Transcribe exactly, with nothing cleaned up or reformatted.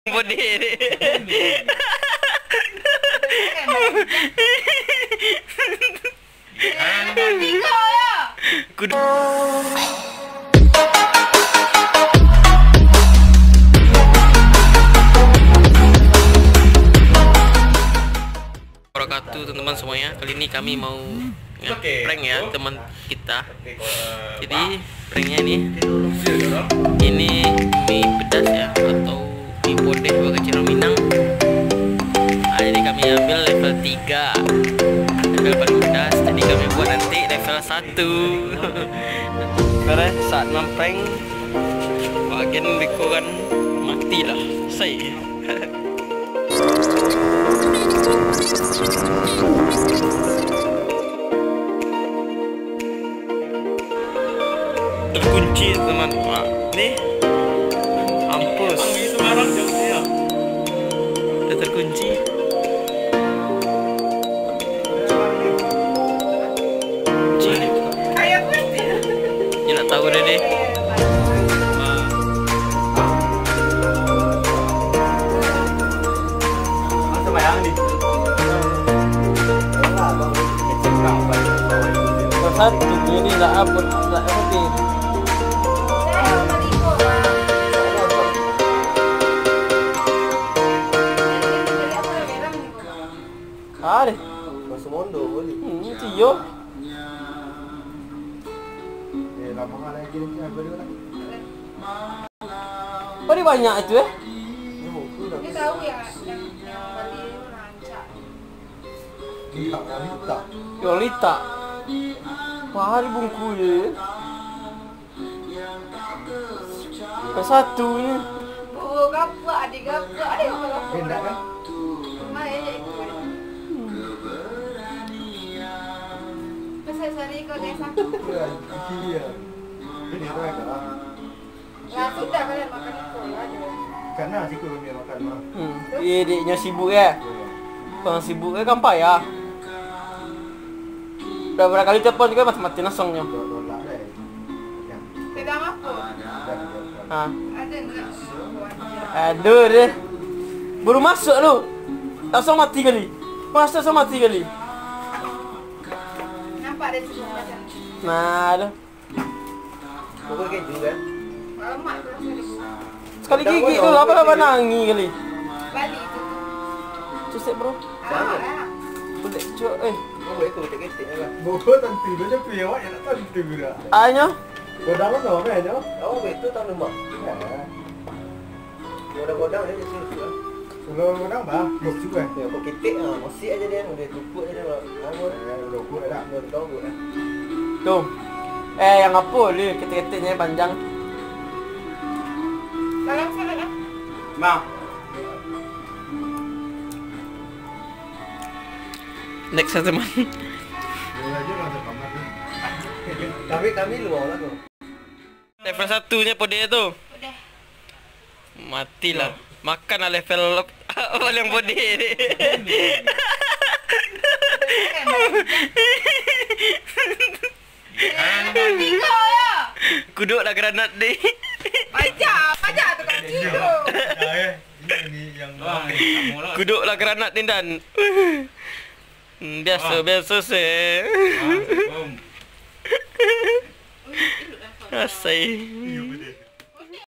Bodeh deh. Kudu. Wabarakatuh, teman-teman semuanya. Kali ini kami mau nge-prank ya, teman kita. Jadi, pranknya ini, ini mie pedas ya, atau mie podeh bagi urang Minang. Nah, jadi kami ambil level tiga, level paling pedas. Jadi kami buat nanti level satu. Karena saat memprank, bagian beko kan mati lah. Say. Terkunci, teman. Wah, ni. Mampus. Udah terkunci. Cik. Dia nak tahu dah, deh. Satu, ini tak apa, tak apa. Ada. Masuk mondok boleh. Hmm, itu yo. Eh, lama lagi nanti apa dia nak? Oh, dia banyak itu, eh? Dia tahu ya, yang, yang bali tu rancak. Dia orang litak. Dia orang litak. Pahal bungku je. Ke satu ni. Oh, gapak, adik gapak, adik gapak. Indak kan? Main je itu. Pasal sehari kau guys, aku. Iya, iya. Ini apa kau? Lah, sudah kalian makan itu aja. Karena siku kami makan mah. Hmm. Eh, dek nyo sibuk ya? Iya. Orang sibuk ya kan payah. Berapa kali telepon juga mati-mati langsung nyo. Tolak deh. Pegang apa? Ha. Ada nak? Aduh deh. Baru masuk tu. Langsung mati kali. Masuk langsung mati kali. Nampak dia sebut macam. Nah, aduh. Pokok keju kan? Lemak tu rasa dia. Sekali gigit tu, apa-apa nangis kali. Bali tu. Cusik, bro. Alamak lah. Boleh, cok, eh. Oh, itu ketek-ketek lah. Bogor tentu dia je, piawak yang nak tentu gerak. Anyo? Godang mana, apa anyo? Oh, itu tahu lemak. Ya. Godang-godang aja sih, sih. Kalau godang, bah, lucu kan? Ya, kok ketek, ah, mosik aja dia, udah kerupuk aja dia, bah. Apa? Eh, udah kerupuk dah. Udah kerupuk dah. Tu. Eh, yang apa ni, ketek-keteknya panjang? Dalam sana lah. Nah. Next, teman. Boleh aja lah, ada kamar tu. Kami, kami luar lah tu. Level satu nya podeh tu. Udah. Matilah. Makanlah level paling podeh ni. Tiga ya. Kuduklah granat ni. Pajak, pajak tu kaki tu. Kuduklah granat ni, Dan. Hmm, biasa, biasa se. Asai.